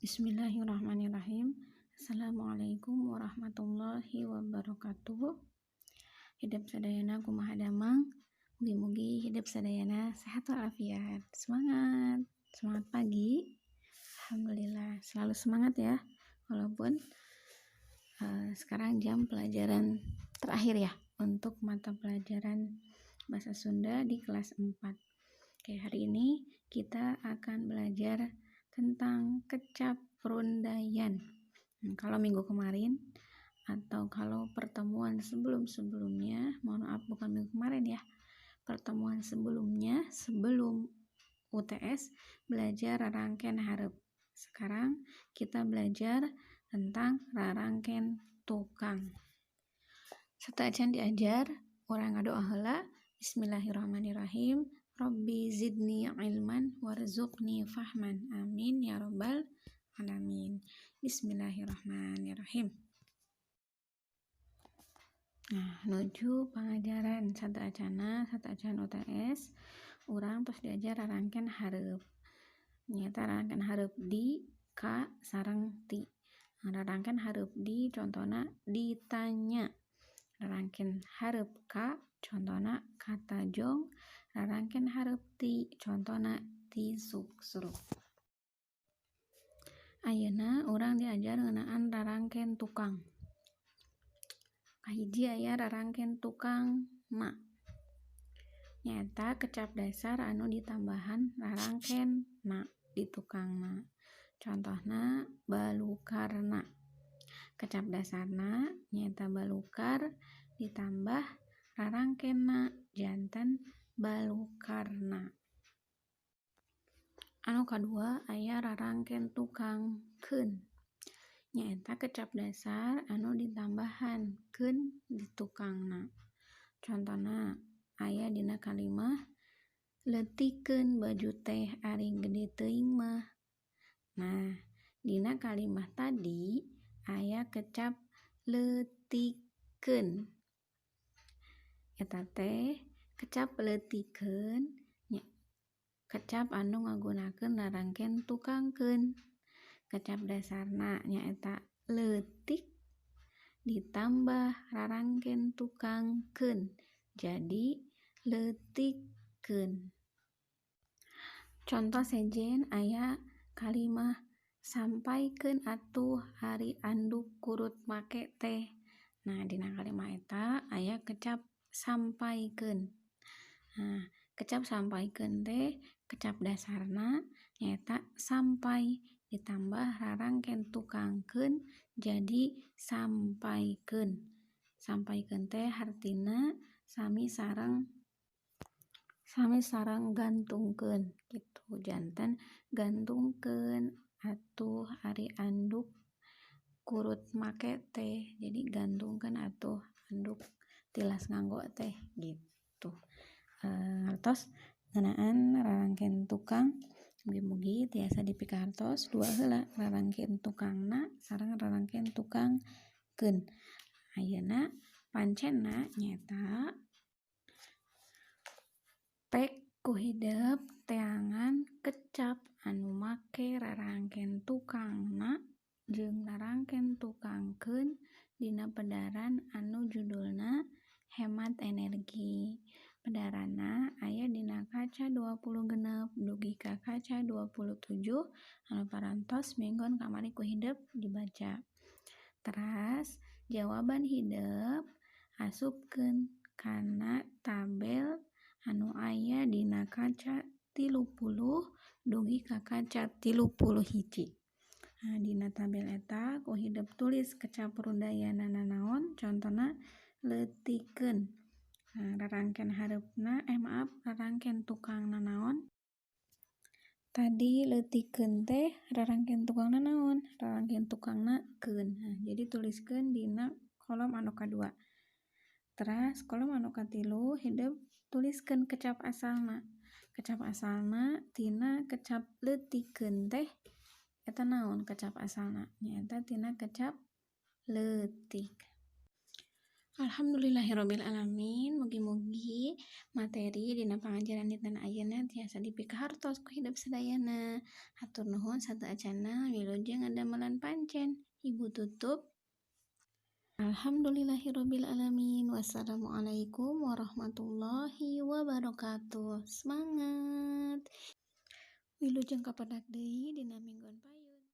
Bismillahirrahmanirrahim. Assalamualaikum warahmatullahi wabarakatuh. Hidep sadayana, kumaha damang? Mugi-mugi hidep sadayana sehat walafiat. Semangat. Semangat pagi. Alhamdulillah, selalu semangat ya. Walaupun sekarang jam pelajaran terakhir ya untuk mata pelajaran bahasa Sunda di kelas 4. Oke, hari ini kita akan belajar tentang kecap rundaian. Kalau minggu kemarin atau kalau pertemuan sebelum-sebelumnya, mohon maaf, bukan minggu kemarin ya, pertemuan sebelumnya, sebelum UTS, belajar rarangken hareup. Sekarang kita belajar tentang rarangken tukang. Sateuacan diajar, urang ngadoa heula. Bismillahirrahmanirrahim. Rabbi zidni ilman warzuqni fahman. Amin ya robbal alamin. Bismillahirrahmanirrahim. Nah, nuju pangajaran sateuacanna, sateuacan UTS, urang tos diajar rarangken hareup. Nyaeta rarangken hareup di, ka, sareng ti. Nah, rarangken hareup di contohna ditanya. Rarangken hareup ka contohna katajong. Rarangken hareup ti contohna tisuksruk. Ayeuna urang diajar ngeunaan rarangken tukang. Kahiji aya rarangken tukang na. Nyaeta kecap dasar anu ditambahan rarangken na di tukangna. Contohna balukarna. Kecap dasarna nyaeta balukar ditambah rarangkenna janten balukarna. Anu kadua aya rarangken tukang keun. Nyaeta kecap dasar anu ditambahan keun di tukangna. Contona aya dina kalimah leutikeun baju teh ari gede teuing mah. Nah, dina kalimah tadi aya kecap leutikeun. Eta teh kecap leutikeun nya kecap anu ngagunakeun rarangken tukangkeun. Kecap dasarna nyaeta leutik ditambah rarangken tukangkeun jadi leutikeun. Contoh sejen aya kalimah sampaikeun atuh ari anduk kurut make teh. Nah, dina kalimah eta aya kecap sampaikeun. Nah, kecap sampaikeun teh kecap dasarna nyaeta sampai ditambah rarangken tukangkeun jadi sampaikeun. Sampaikeun teh hartina sami sareng gantungkeun kitu, janten gantungkeun atuh ari anduk kurut make teh, jadi gantungkeun atuh anduk tilas nganggo teh gitu. Ngartos ngeunaan rarangken tukang, mugi-mugi tiasa dipikahartos. Dua heula, rarangken tukangna sareng rarangken tukangkeun. Ayeuna pancenna nyaeta pek ku hidep teangan kecap anu make rarangken tukangna jeung rarangken tukangkeun dina pedaran anu judulna hemat energi. Pedaranna aya dina kaca 26 dugi ka kaca 27 anu parantos minggon kamari ku hidep dibaca. Teras jawaban hidep asupkeun kana tabel anu aya dina kaca 30 dugi ka kaca 31. Nah, dina tabel eta ku hidep tulis kecap rundayana nanaon, contona leutikeun. Nah, rarangken hareupna, eh maaf, rarangken tukangna naon? Tadi leutikeun teh rarangken tukangna naon? Rarangken tukangna keun. Nah, jadi tuliskeun dina kolom anu kadua. Teras kolom anu katilu hidep tuliskeun kecap asalna. Kecap asalna tina kecap leutikeun teh eta naon kecap asalna? Nyaeta tina kecap leutik. Alhamdulillahirabbil alamin, mugi-mugi materi dina pangajaran dinten ayeuna tiasa dipikahartos ku hidep sadayana. Hatur nuhun sateuacanna wilujeng ngadamelan pancen. Ibu tutup. Alhamdulillahirabbil alamin. Wassalamualaikum warahmatullahi wabarakatuh. Semangat. Wilujeng kapendak deui dina mingguan payun.